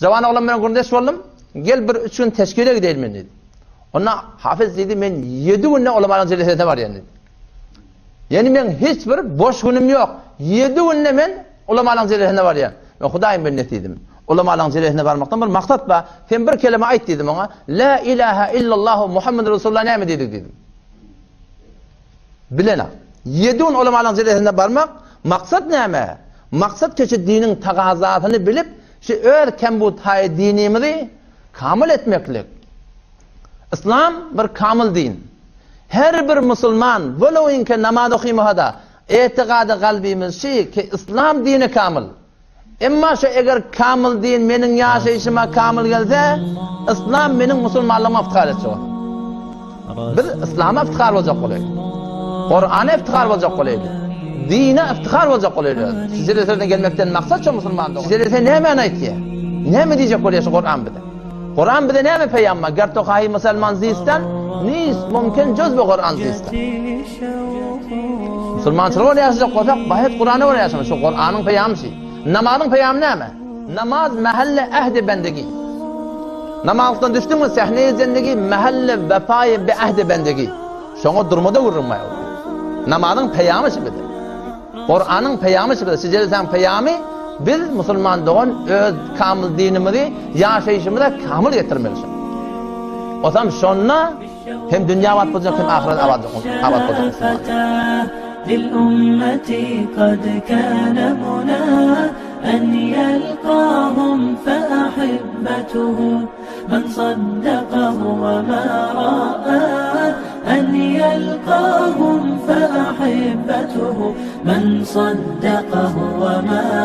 Jawan oglan bilen gürrüňdeş boldum. Gel bir üç gün teşkile gideýin men diýdi. Onda Hafyz diýdi, men ýedi günde ulamalaryň jelesesine barýan diýdi. Ýani meň hiç bir boş günüm ýok. Ýedi günde men ulamalaryň jelesesine barýan. Men Hudaýyň bendesi diýdim. Ulamalaryň jelesesine barmakdan bir maksat bar. Sen bir keleme aýt diýdim oňa. La ilaha illallahu Muhammedur Resulullah näme diýdik diýdim. Bilenak. Ýedi gün ulamalaryň jelesesine barmak maksat näme? Maksat keçi diniň tagazasyny bilip, şu öz kembuthaýy dinimizi kamyl etmeklik. Yslam bir kamyl din. Her bir musulman welowinke namaz okymasa-da, etigady galbymyz şi ki yslam dini kamyl. Emma şu eger kamyl din meniň ýaşaýşyma kamyl gelse, yslam meniň musulmanlygyma yftihar etjek bolsa. Biz yslama yftihar boljak bolaýly. Kurana yftihar boljak bolaýly. Dine yftihar boljak bolaýly. Şu jeleseden gelmekden maksat şu musulman dogan. Şu jelese nämäni aýtýar? Näme diýjek bolýar şu Kuran bize? Kuran bize näme peýam bar? Ger tokaýy musulman zistan, nis mümkin juz bu Kuran zistan. Musulmançylyk bilen ýaşajak bolsak, baýat Kurana görä ýaşamaly. Şu Kuranyň peýamy şu. Namazyň peýamy näme? Namaz mähelle ähdi bendegi. Namazdan düşdüňmi, sähneýi zendegi, mähelle wefaýy bi ähdi bendegi. Şoňa durmada gürrüň bar. Namazyň peýamy şu bize. Kuranyň peýamy şu bize. Şu jelsäň peýamy biz musulman dogan öz kamyl dinimizi ýaşaýşymyza kamyl getirmeli şu. Osam şonda Hem dünýä abat boljak hem ahyret abat abat boljak musulman. للأمة قد كان منى أن يلقاهم فأحبته من صدقه وما رأى أن يلقاهم فأحبته من صدقه وما رأى.